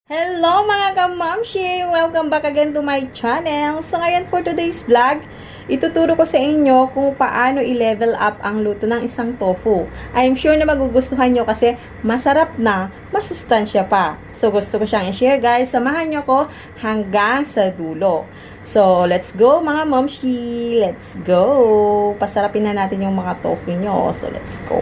Hello mga kamamshi! Welcome back again to my channel. So ngayon for today's vlog, ituturo ko sa inyo kung paano i-level up ang luto ng isang tofu. I'm sure na magugustuhan nyo kasi masarap na, masustansya pa. So gusto ko siyang i-share guys. Samahan nyo ko hanggang sa dulo. So let's go mga mamshi! Let's go! Pasarapin na natin yung mga tofu nyo. So let's go!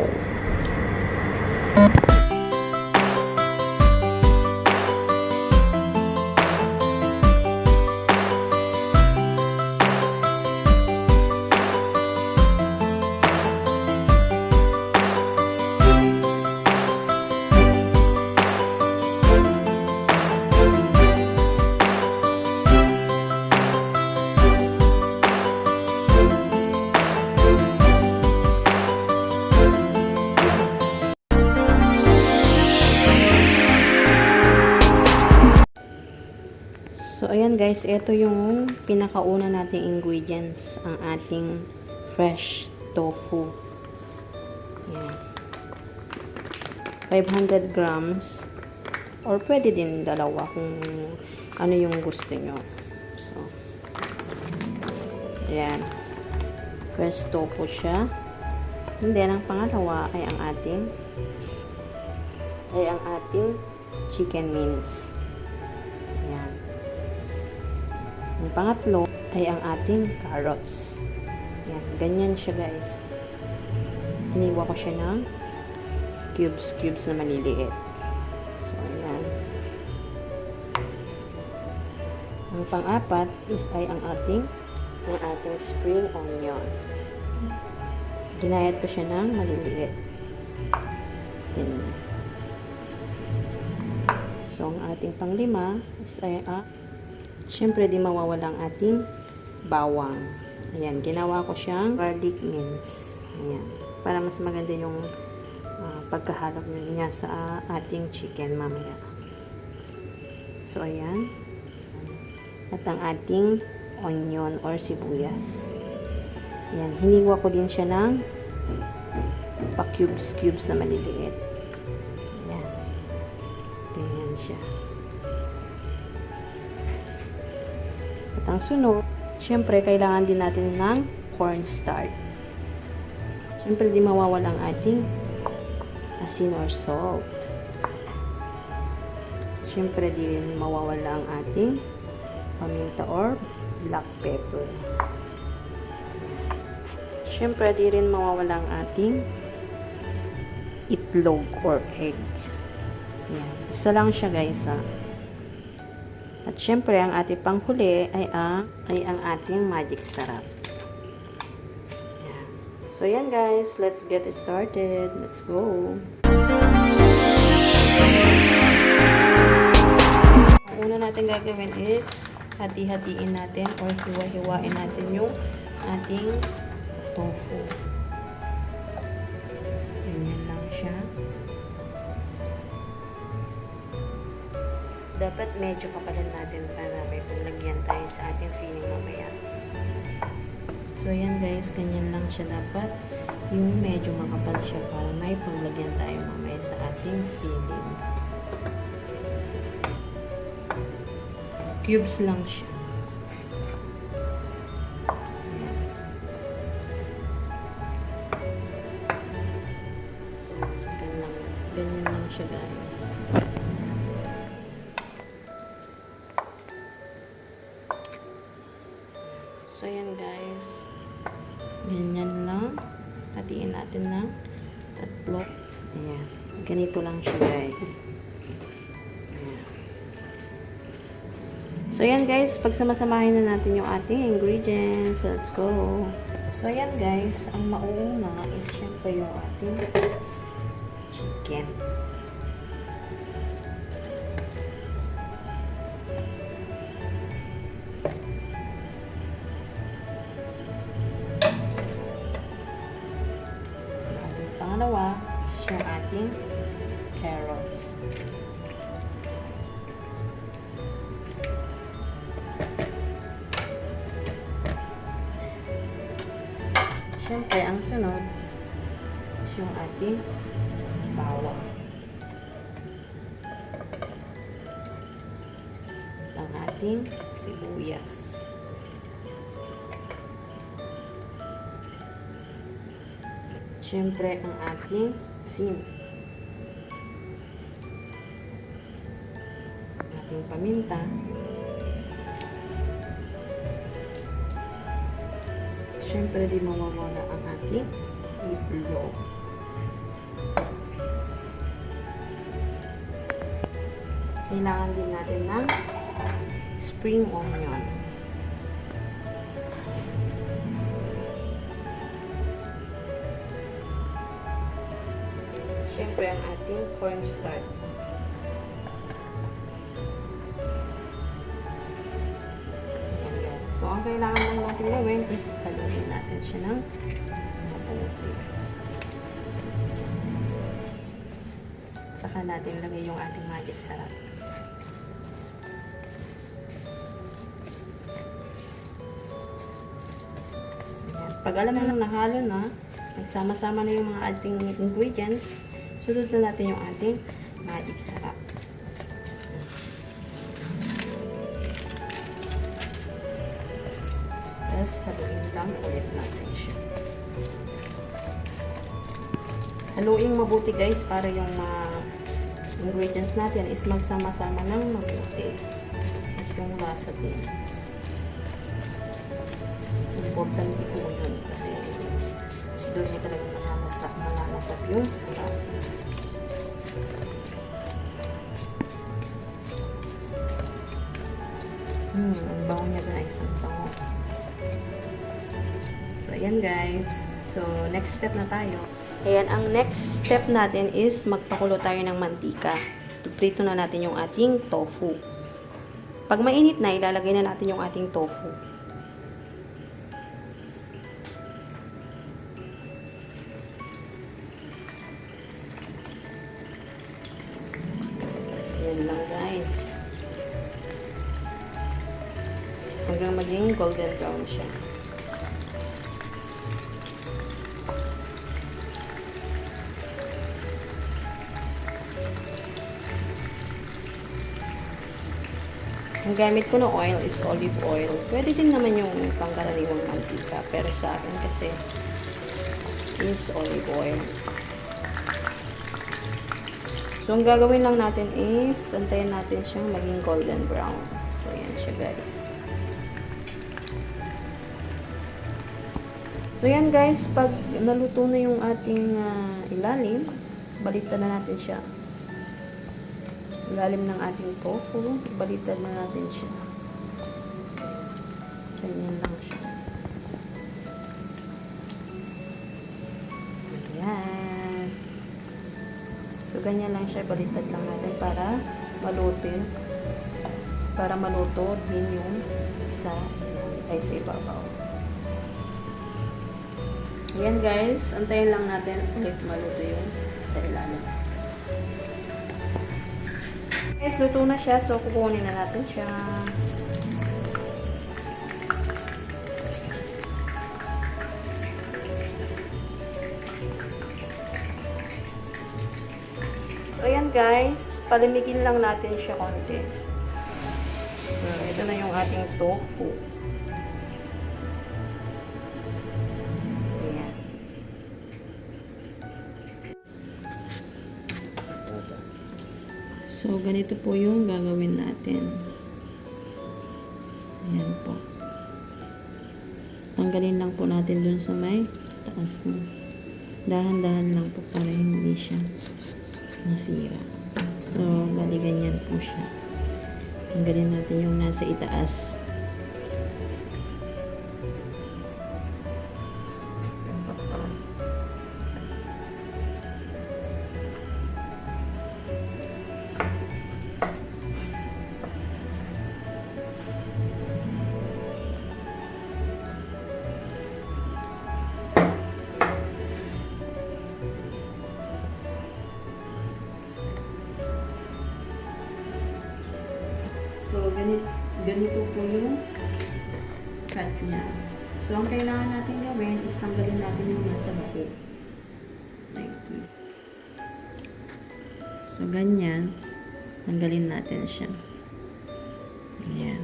So, ayan guys, ito yung pinakauna nating ingredients, ang ating fresh tofu. Ayan. 500 grams, or pwede din dalawa kung ano yung gusto nyo. So, ayan. Fresh tofu siya. And then, ang pangalawa ay ang ating chicken mince. Ayan. Ang pangatlo ay ang ating carrots. Yan, ganyan siya guys. Iniwa ko siya ng cubes na maliliit. So, ayan. Ang pang-apat ay ang ating spring onion. Ginayat ko siya ng maliliit. Ganyan. So, ang ating pang-lima ay syempre, di mawawala ang ating bawang. Ayan, ginawa ko siyang garlic mince. Ayan, para mas maganda yung pagkahalap niya sa ating chicken mamaya. So, ayan. At ang ating onion or sibuyas. Ayan, hiniwa ko din siya ng pa-cubes na maliliit. Ayan. Ganyan siya. At ang sunod, syempre, kailangan din natin ng cornstarch. Syempre, di mawawala ang ating asin or salt. Syempre, di rin mawawala ang ating paminta or black pepper. Syempre, di rin mawawala ang ating itlog or egg. Yan. Isa lang siya guys At syempre, ang ating panghuli ay ang ating magic sarap. Yan. So, yan guys. Let's get started. Let's go. Ang una natin gagawin is hati-hatiin natin or hiwa-hiwain natin yung ating tofu. Ganyan lang siya. Dapat medyo kapalan natin para may paglagyan tayo sa ating filling mamaya. So, yan guys, ganyan lang siya dapat. Yung medyo makapal siya para may paglagyan tayo mamaya sa ating filling. Cubes lang siya. So, ganyan lang siya guys. So, yan guys. Ganyan lang. Hatiin natin ng tatlo. Ayan. Ganito lang siya guys. Ayan. So, yan guys. Pagsamasamahin na natin yung ating ingredients. Let's go. So, yan guys. Ang mauuna is syempre yung ating chicken. Pangalawa is yung ating carrots. Siyempre, ang sunod is yung ating bawang. ang ating sibuyas. Siyempre, ang ating asin. Ating paminta. Siyempre, di mawawala ang ating itlog. Kailangan din natin ng spring onion. Siyempre, ang ating cornstarch. So, ang kailangan lang natin gawin is haluin natin siya ng mabuti. Saka natin lagay yung ating magic sarap. Ayan. Pag alam na lang nahalo na, nagsama-sama na yung mga ating ingredients, sunod na natin yung ating magic sarap. Tapos, haluin lang ulit natin siya. Haluin mabuti guys para yung ingredients natin is magsama-sama ng mabuti. At yung lasa din. Importante po yun kasi doon niya talagang malalasap yung sarap. Ang bango niya guys, ang bango. So, ayan guys. So, next step na tayo. Ayan, ang next step natin is magpakulo tayo ng mantika. Prito na natin yung ating tofu. Pag mainit na, ilalagay na natin yung ating tofu. Ayan lang guys. Hanggang maging golden brown siya. Ang gamit ko na oil is olive oil. Pwede din naman yung pangkaraniwang mantika. Pero sa akin kasi is olive oil. So, ang gagawin lang natin is antayin natin siyang maging golden brown. So, yan siya guys. So, yan guys. Pag naluto na yung ating ilalim, baliktad na natin siya. Ilalim ng ating tofu, baliktad na natin siya. Ganyan lang siya. Ayan. So, ganyan lang siya. Baliktad lang natin para maluto. Para maluto din yung sa ibabaw. Ayan guys. Antayin lang natin ulit maluto yung sa ilalim. Guys, luto na siya. So, kukunin na natin siya. So, ayan guys. Palamigin lang natin siya konti. Ito na yung ating tofu. Ayan. So, ganito po yung gagawin natin. Ayan po. Tanggalin lang po natin dun sa may taas na. Dahan-dahan lang po para hindi siya masira. So, bali ganyan po siya. Tanggalin natin yung nasa itaas. So, ganito po yung cut niya. So, ang kailangan natin gawin is tanggalin natin yung nasa loob. Like this. So, ganyan. Tanggalin natin siya. Ayan.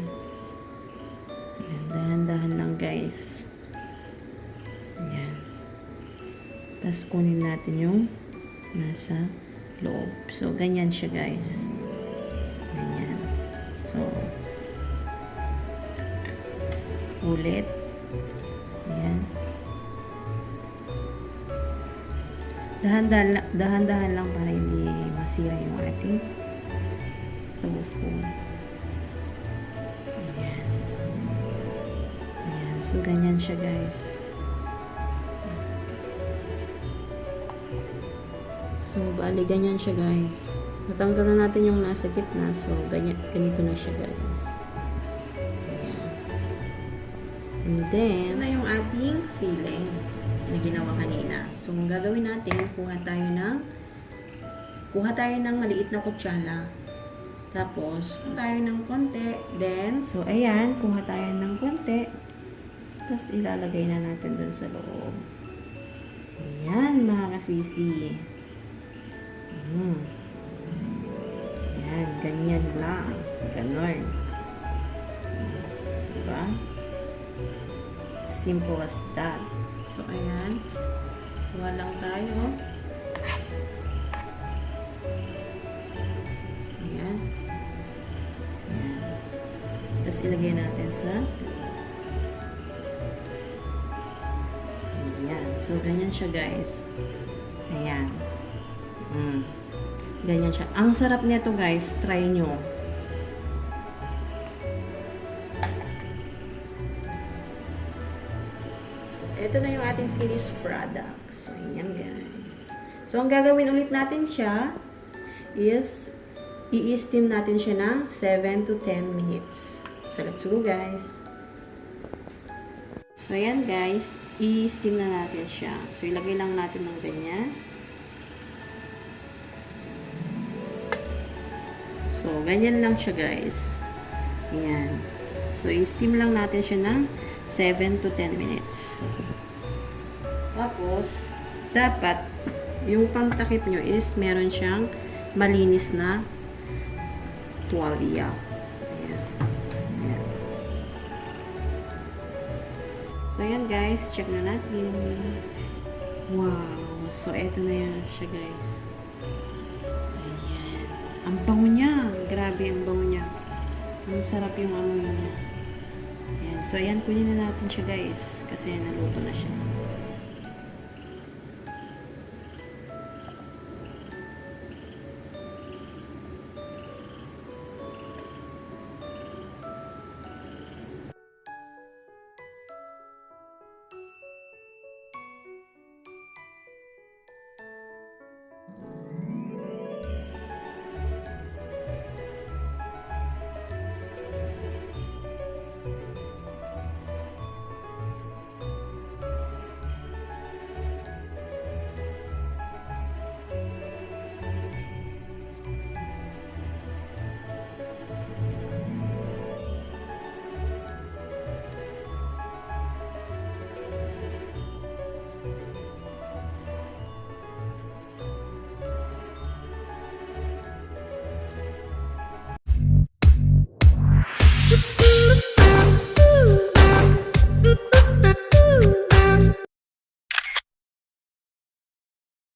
Ayan, dahan-dahan lang guys. Ayan. Tapos kunin natin yung nasa loob. So, ganyan siya guys. Ganyan. So, ulit. Ayan. Dahan-dahan lang para hindi masira yung ating tofu. Ayan. Ayan. So, ganyan siya guys. So, bali ganyan siya guys. Natanggal na natin yung nasa gitna. So, ganito na siya guys. Ayan. And then, na yung ating filling na ginawa kanina. So, ang gagawin natin, kuha tayo ng maliit na kutsala. Tapos, tayo ng konti. Then, so, ayan, kuha tayo ng konti. Tapos, ilalagay na natin dun sa loob. Ayan, mga kasisi. Ayan, ganyan lang. Ganon. Diba? Simple as that. So, ayan. Kuha lang tayo. Ayan. Ayan. Tapos, ilagay natin sa ayan. So, ganyan siya, guys. Ayan. Ganyan siya. Ang sarap nito, guys. Try nyo. Ito na yung ating finished product. So, ayan guys. So, ang gagawin ulit natin siya is i-steam natin siya ng 7 to 10 minutes. So, let's go guys. So, ayan guys. I-steam na natin siya. So, ilagay lang natin ng ganyan. So, ganyan lang siya guys. Ayan. So, i-steam lang natin siya ng 7 to 10 minutes. Tapos, dapat, yung pangtakip nyo is meron siyang malinis na tuwalya. Ayan. Ayan. So, ayan guys. Check na natin. Wow. So, eto na yan siya guys. Ayan. Ang bango niya. Grabe ang bango niya. Ang sarap yung amoy niya. Ayan. So, ayan. Kunin na natin siya guys. Kasi naluto na siya.